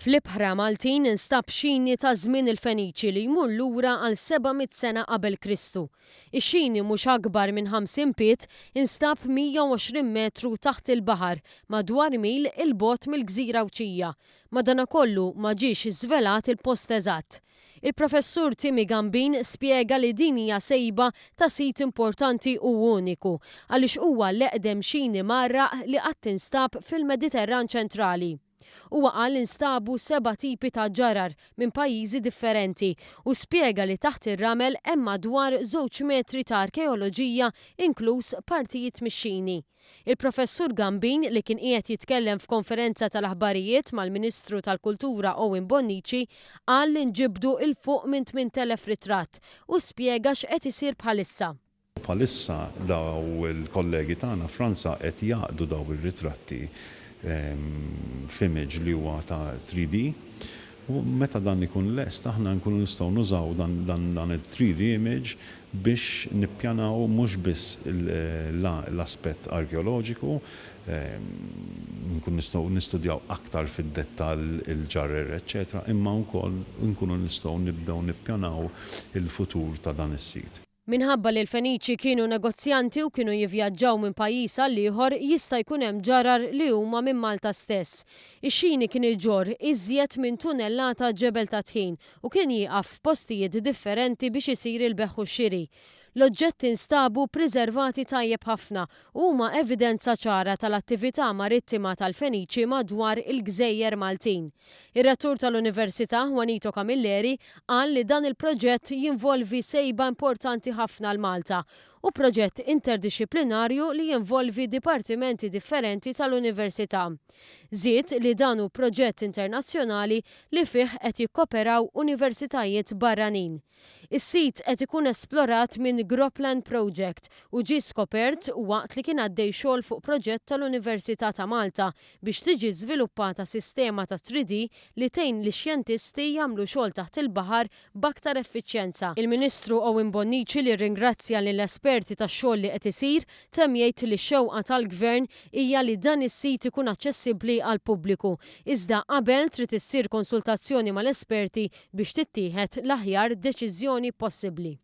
Fl-ibħra Maltin instab xini ta' żmien il-Feniċi li jmur lura għal 700 sena qabel Kristu. Ix-xini mhux akbar minn 50 pied instab 120 metru taħt il-baħar madwar mil 'il bogħod mill-gżira Għawdxija. Madanakollu ma ġiex żvelat il-post eżatt. Il-Professur Timmy Gambin spjega li din hija sejba ta' sit importanti u uniku għaliex huwa l-eqdem xini mgħarraq li qatt instab fil-Mediterran ċentrali. Huwa qal li nstabu seba' tipi ta' ġarar minn pajjiżi differenti u spjega li taħt ir-ramel hemm madwar żewġ metri ta' arkeoloġija inkluż partijiet mix-xini. Il-Professur Gambin li kien qiegħed jitkellem f'konferenza tal-aħbarijiet mal-Ministru tal-Kultura Owen Bonnici qal li nġibdu 'l fuq minn 8,000 ritratt u spjega x'qed isir bħalissa. Bħalissa daw il-kollegi tagħna Franza qed jgħaqqdu daw ir-ritratti f'image li huwa ta' 3D u meta dan ikun lest aħna nkunu nistgħu nużaw dan it-3D image biex nippjanaw mhux biss l-aspett arkeoloġiku, nkunu nistgħu nistudjaw aktar fid-dettall il-ġarrer eċċetera imma wkoll nkunu nistgħu nibdew nippjanaw il-futur ta' dan is-sit. Minħabba li l-Feniċi kienu negozjanti u kienu jivvjaġġaw minn pajjiż għal ieħor, jista' jkun hemm ġarar li huma minn Malta stess. Ix-xini kien iġorr iżjed minn tunellata ġebel ta' tħin u kien jieqaf f'postijiet differenti biex isir il-bejgħ u x-xiri. L-oġġetti nstabu priservati tajjeb ħafna u huma evidenza ċara tal-attività marittima tal-Feniċi madwar il-gżejjer Maltin. Ir-Rettur tal-Università, Juanito Camilleri, qal li dan il-proġett jinvolvi sejba importanti ħafna għal Malta u proġett interdixxiplinarju li jinvolvi dipartimenti differenti tal-Università. Żied li dan hu proġett internazzjonali li fih qed jikkoperaw universitajiet barranin. Is-sit qed ikun esplorat minn Groplan Project u ġie skopert waqt li kien għaddej xogħol fuq proġett tal-Università ta' Malta biex tiġi żviluppata sistema ta' 3D li tgħin lix-xjentisti jagħmlu xogħol taħt il-baħar b'aktar effiċjenza. Il-Ministru Owen Bonnici li rringrazzja lill-esperti tax-xogħol li qed isir, temm jgħid li x-xewqa tal-Gvern hija li dan is-sit ikun aċċessibbli għall-pubbliku, iżda qabel trid issir konsultazzjoni mal-esperti biex tittieħed l-aħjar deċiżjoni possibbli.